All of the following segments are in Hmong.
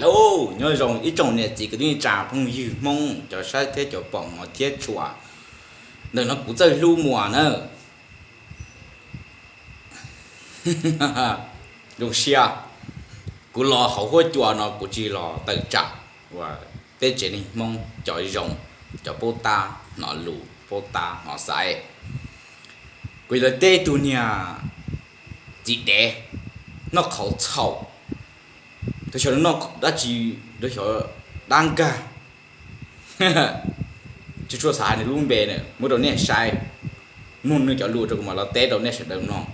Lauj, nyob zoo ib tsoom niam txiv kwv tij neej tsa phooj ywg Hmoob cov saib thiab cov pom hmov thiab tshua ntawm no, kuv Txawj Hlub Muas na. Zoo siab, kuv los hauv huab cua no kuv tsis los tawm tsam uas peb tsev neeg Hmoob cov zoo, cov paub tab hnov lus paub tab hnov xaiv. Kuv los teb tus niag txiv dev noj qhauv txhaum, tus xyov noj dab tsi, tus xyov dab nkag. Tsis tshua xav hais nws lub npe na, muab rau nej saib, mloog nws cov lus rau kuv mam los teb rau nej sawv daws mloog.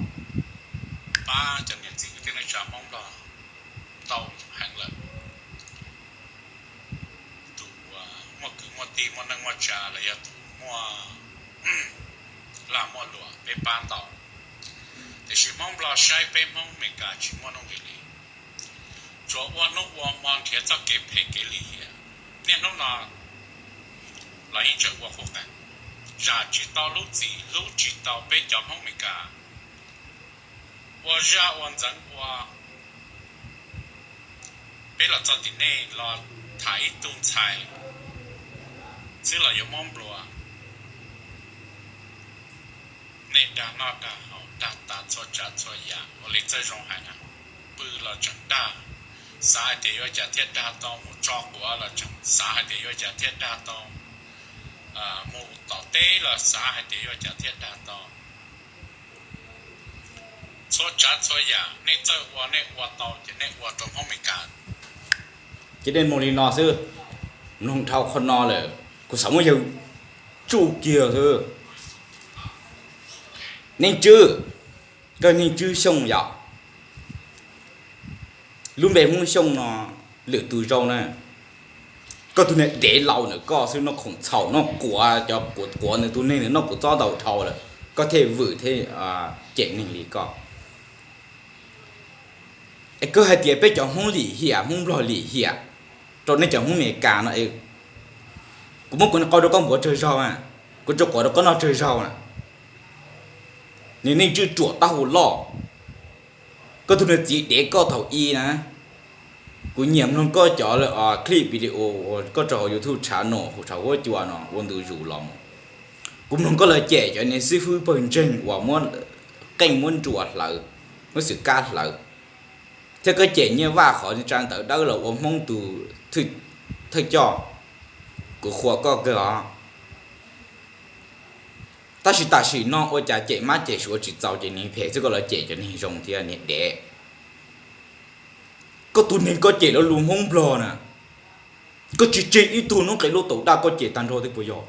Pab cov niam txiv kwv tij neej tsa Hmoob Nplog tau heev lawm. Tus muaj kwv muaj tij muaj neej muaj tsa los yog tus muaj lag muaj luam peb pab ntau, tiam sis Hmoob Nplog saib peb Hmoob Meskas tsis muaj nuj nqis li. Tsuas ua hnub ua hmo nrhiav txoj kev phem kev lim hiam. Niaj hnub no los yeej tseem ua qhuab qees, zam tsis tau lub txim hlub tsis tau peb cov Hmoob Meskas, ua zaj ua ntxeev ua. Peb los txog tim nej los tham ib tug ntxhais xwb los yuav muab nplua. Nej dag noj dag haus dag tas txhua tsav txhua yam, ua li Txawj Zoo hais na, pw los tseem dag, xav hais tias yuav cas thiaj dag tau, mus tso quav los tseem xav hais tias yuav cas thiaj dag tau, mus tom teb los xav hais tias yuav cas thiaj dag tau. Txhua tsav txhua yam nej txawj ua, nej ua tau ces nej ua rau Hmoob Meskas. Ces nej mloog li no xwb, mloog dhau qhov no lawm kuv xav muab yawg tsuj kiag xwb. Neej Tswb, koj Neej Tswb Xyooj yom? Lub npe Hmoob Xyooj no lwm tus zoo na. Koj tus niag dev laus ntawm koj xwb, noj khoom txhaum, noj quav, cov quav quav ntawd tus neeg ntawd noj kuv txob ntau dhau lawm, koj thiaj vwm thiab cem neeg li koj. Es koj hais tias peb cov Hmoob lim hiam, Hmoob Nplog lim hiam rau nej cov Hmoob Meskas no, kuv muab kuv qau rau koj npuav tsawg zaug na, kuv tso quav rau koj noj tsawg zaug na. Nws Neej Tswb ruam taub hau loj, koj tus niag txiv dev koj thaum i na. Kuv nyiam mloog koj cov clip video uas koj tso hauv YouTube channel hauv huab cua no ua ntu zus los mus. Kuv mloog koj lawv cem cov niag xib fwb pawg ntseeg uas muab qeej muab nruas hlawv, muab xwm kab hlawv, thiab koj cem Nyiaj Vaj qhov tsa ntawv dawb los ua Hmoob tus thawj coj. Kuv qhuas koj kawg os. Tab sis tam sim no ua cas cem mab cem suav tsis txaus, ces niag phem xwb koj los cem cov neeg zoo thiab niag dev. Koj tus neeg koj cem lo lus Hmoob Nplog na, koj tsis tseg ib tug noob qes lub taus daj koj cem tag nrho twb puas yog?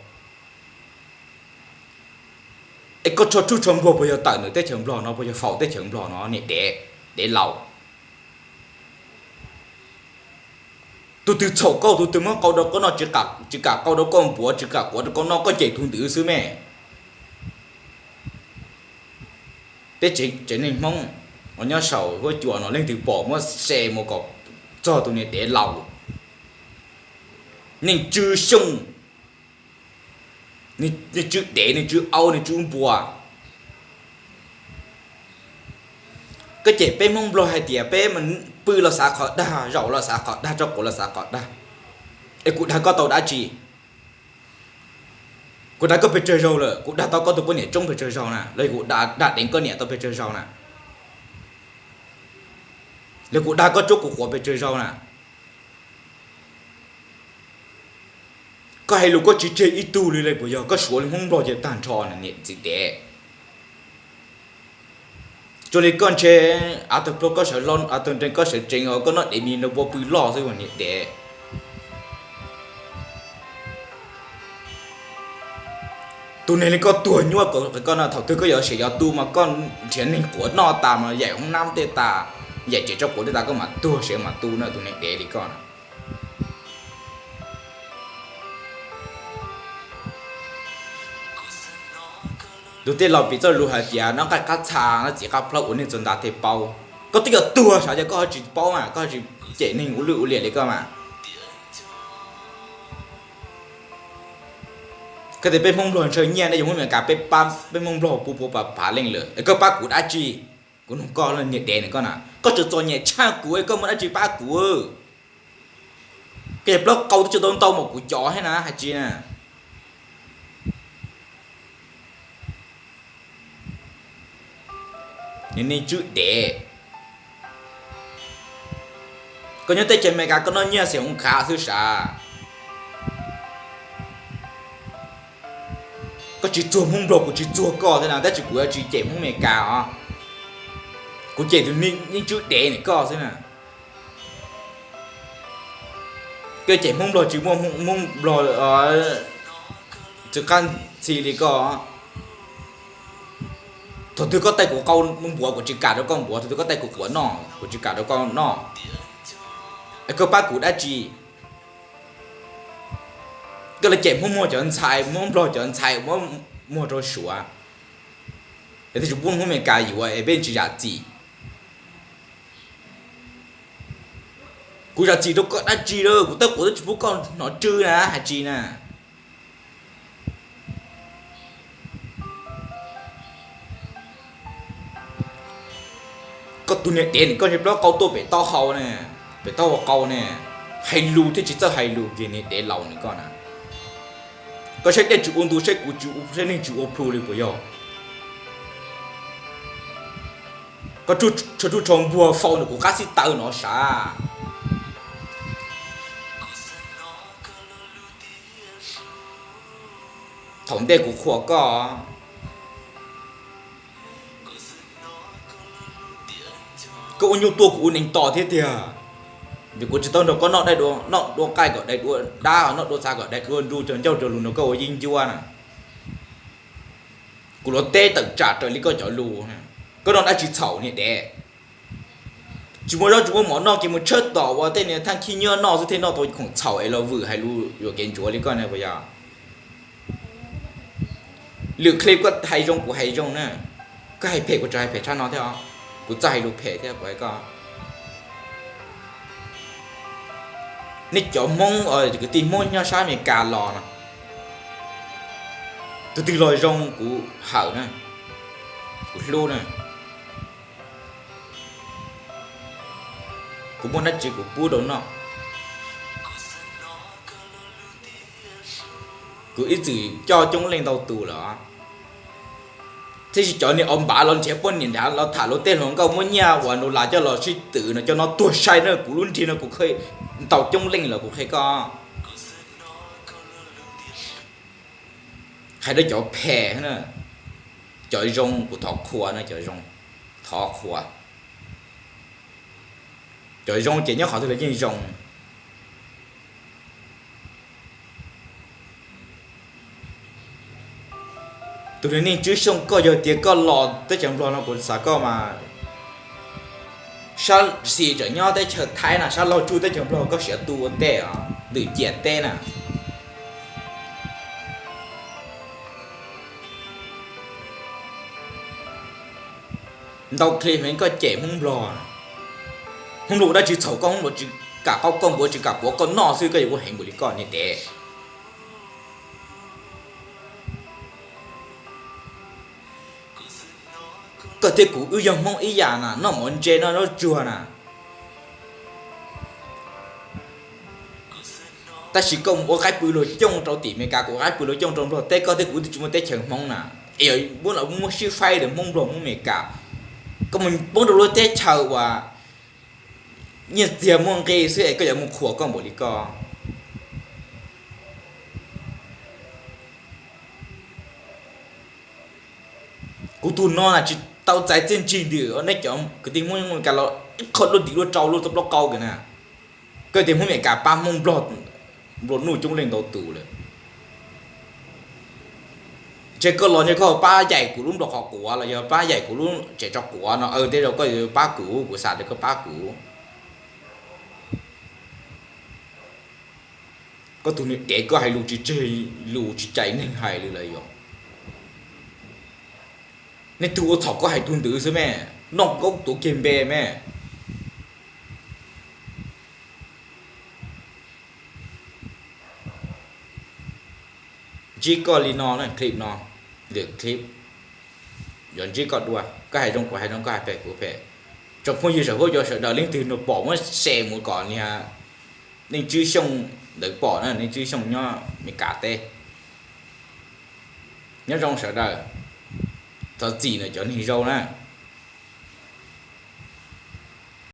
Es koj tsho tsuj tsho npuag puas yog tawm ntawm teb chaws Nplog no, puas yog faus teb chaws Nplog no niag dev, dev laus? Tus twg txhaum koj, tus twg muab qau rau koj noj, tsis kam qau rau koj npuav, tsis kam quav rau koj noj, koj cem tus ntawd xwb me. Peb tsev neeg Hmoob uas nyob saum huab cua no leej twg pom muab share mus kom txog tus niag dev laus, Neej Tswb Xyooj, Neej Tswb dev, Neej Tswb aub, Neej Tswb npua. Koj cem peb Hmoob Nplog hais tias peb pw los xav qhov dag, zaum los xav qhov dag, tso quav los xav qhov dag. Es kuv dag koj tau dab tsi? Kuv dag koj pes tsawg zaug lawm? Kuv dag tau koj tus poj niam tsoob pes tsawg zaug na? Los kuv dag deev koj niam tau pes tsawg zaug na? Los kuv dag koj tsuab kuv quav pes tsawg zaug na? Koj hais lus koj tsis tseg ib tug li, puas yog koj suav li Hmoob Nplog ces tag nrho na niam txiv dev? Tsuas li koj ntshe av tag plho koj sawv, av tag nreeg koj sawv tsees, koj noj dev me nra npua pw loj xwb niam dev. Tus neeg li koj tuag nyuaj koj no, thaum twg koj yuav seem yuav tu mas koj nrhiav neeg quav noj tas mas yaim hoob nab tej tas, yaim tsev tso quav tej tas koj mam tuag seem mam tu na, tus neeg dev li koj na. Tus tej laus piv txoj lus hais tias noj nqaij qab txha, noj txiv qab plhaub, ua neeg txog nta thiaj paub. Koj twb yuav tuag sav ces koj ho tsis paub mas, koj ho tsis cem neeg ua lwj ua liam li koj mas. Koj tias peb Hmoob Nplog ntshaw nyiaj ne, yog Hmoob Meskas peb pab peb Hmoob Nplog pua pua pa phav leej lawm es koj pab kuv dab tsi? Kuv nug koj niag dev na koj na, koj tseem txom nyem tshaj kuv, koj muaj dab tsi pab kuv? Koj cov plaub qau twb tsis tau ntau mas kuv cov thiab na, hais tsis na. Nws neeg tswb dev. Koj nyob teb chaws Amelikas koj noj nyiaj xeem hoov khav xwb sav. Koj tsis txuag Hmoob Nplog kuv tsis txuag koj thiab na, tab sis kuv yuav tsis cem Hmoob Amelikas os. Kuv cem tus neeg tswb dev ntawm koj xwb na. Koj cem Hmoob Nplog tsis muaj Hmoob Nplog txwv qab ntxhi li koj. Thaum twg koj taij kuv qau npuav kuv tsis kam rau koj npuav, thaum twg koj taij kuv quav noj kuv tsis kam rau koj noj. Es koj pab kuv dab tsi? Koj los cem Hmoob Nplog cov ntxhais, Hmoob Nplog cov ntxhais muab muag rau Suav, es twb tsis pub Hmoob Amelikas yuav es peb tsis zam txim. Kuv zam txim rau koj dab tsi lawm, kuv taij quav twb tsis pub koj hnov tsw na, hais tsis na. Koj tus niag dev ntawm koj ntshe plaub qau tuaj pem taub hau ne, pem taub hau qau ne, hais lus thiaj tsis txawj hais lus kiag niag dev laus ntawm koj na. Koj saib dej tsis ua ntu, saib kuv tsis, saib neeg tsis ua plhu li puas yog? Koj tsho ruj tsho npuag faus ntawm kuv qab xib taws no sav. Thaum ntej kuv qhuas koj, koj ua nyuj tuaj kuv ua neev tos thiab tiag. Vim kuv tsis tau nrog koj noj dab, noj dua nqaij kom dai dua dab, noj dua txha kom dai dua nru, cog ncauj cog lus nrog koj ua yeeb ncuab na. Kuv luag teb tawm tsam raws li koj cov lus. Koj noj dab tsi txhaum niag dev? Tsis muaj zaub tsis muaj mov noj ces mus tshawb tom ua tej niag thaj khib nyiab noj xwb thiaj noj tau khoom txhaum es los vwm hais lus yuam kev ntsuav li koj ne puas yog? Lwm clip koj hais zoo kuv hais zoo na, koj hais phem kuv tseem hais phem tshaj no thiab os. Kuv txawj hais lus phem thiab kuv hais koj. Nej cov Hmoob, kwv tij Hmoob nyob sab Amelikas los no, tus twg los zoo kuv hawm na, kuv hlub na. Kuv muaj dab tsi kuv pub rau noj. Kuv ib txwm coj coob leej ntau tus lawm, thiab tsis cov niag o npav los nrhiav poj niam nrad los tham luag tej hluas nkauj muab nyiaj uas nus las coj los sib twm no cov no tuag sai na, kuv lub nrig no kuv qhia ntaus coob leej lawm kuv qhia koj. Hais rau cov phem na, cov zoo kuv thov qhuas na, cov zoo thov qhuas. Cov zoo ces nyob qhov twg los yeej zoo. Tus niag neej tswb xyooj koj, yog tias koj los teb chaws Nplog no kuv xav koj mas sab xis tseem nyob teb chaws Thaib na, sab laug tsuj teb chaws Nplog koj siav tu ua ntej os, ntws ciam teb na. Ntau clip heev koj cem Hmoob Nplog. Hmoob Nplog ua dab tsi txhaum koj, Hmoob Nplog tsis kam qaub koj npuav, tsis kam quav koj noj xwb koj yuav ua heev npaum li koj niag dev. Koj thiab kuv wb yog Hmoob ib yam na, noj mov ntse noj zaub tsuag na. Tab sis koj mus ua qaib pw luag cooj rau tim Amelikas, kuv ua qaib pw luag cooj rau Nplog teb, koj thiab kuv twb tsis muaj teb chaws Hmoob na. Es yog muab los muab sib faib rau Hmoob Nplog Hmoob Amelikas, koj mus poob rau lub teb chaws uas nyiaj txiag muaj nqi xwb es koj yuav mus qhuas koj npaum li koj. Kuv tus no na tsis tau txais txiaj ntsig ntws, nej cov kwv tij Hmoob Amelikas los ib qho luaj dim luaj rau luaj tau plaub qau kiag na. Koj tias Hmoob Amelikas pab Hmoob Nplog, Nplog nuj coob leej ntau tus lawm. Ntshe koj los ntshe koj pab yaim kuv lub Nplog qhov quav los yog pab yaim kuv lub tsev tso quav no, tej zaum koj yuav pab kuv, kuv xav tias koj pab kuv. Koj tus niag dev, koj hais lus tsis tseg lus tsis cais neeg hais li lawm yom. Nej tus ua txhaum koj hais tus ntawd xwb me, noj nkaub tuav kiag npe me. Ntsib koj li no na, clip no, lwm clip yuav ntsib koj dua. Koj hais zoo kuv hais zoo, koj hais phem kuv phem. Tsoom phooj ywg sawv huab cua sawv daws leej twg nrog pom muab share mus kom niag Neej Tswb Xyooj ntawd pom na, Neej Tswb Xyooj nyob Meskas teb. Nyob zoo sawv daws, thov txim ntawm cov neeg zoo na.